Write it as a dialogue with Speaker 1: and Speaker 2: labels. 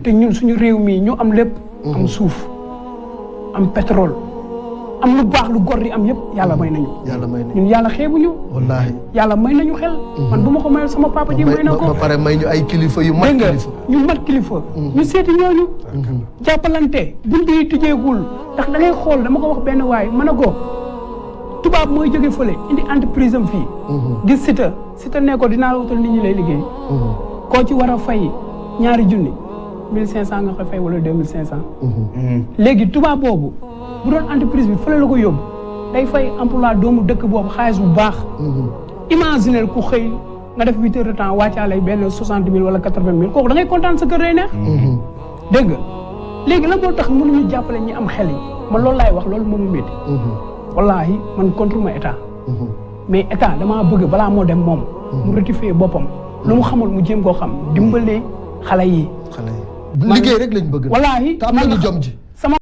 Speaker 1: te ñun suñu réew mii ñu am lépp. am suuf am pétrole am lu baax lu gor di am yëpp yàlla may nañu.
Speaker 2: yàlla may nañu
Speaker 1: ñun yàlla xeebuñu.
Speaker 2: wallaahi
Speaker 1: yàlla may nañu xel. man bu ma ko mayal sama papa ji may na ko.
Speaker 2: ba pare may ñu ay kilifa yu mat kilifa.
Speaker 1: ñu mat kilifa. ñu seeti ñooñu. jàppalante bunt yi tijjeegul ndax da ngay xool dama ko wax benn waay mën a ko tubaab mooy jóge fële indi entreprise am fii. gis Siteu ne ko dinaa wutal nit ñi lay liggéey. koo ci war a fay ñaari junni 1500 nga koy fay wala 2500. léegi tubaab boobu bu doon entreprise bi fële la ko yóbbu day fay emploi doomu dëkk boobu xaalis bu baax. imaginer ku xëy nga def 8 heures de temps wàccaale benn 60 000 wala 80 000 kooku da ngay kontaan sa kër day neex. dégg nga léegi la moo tax mënuñu jàppale ñi am xel yi man loolu laay wax loolu moom mu métti. wallaahi man contre ma état. mais état damaa bëgg balaa moo dem moom. mu rectifier boppam. lu mu xamul mu jéem koo xam dimbalee xale yi.
Speaker 2: liggéey rek lañ bëgg.
Speaker 1: wallaahi
Speaker 2: te am nañu jom ji.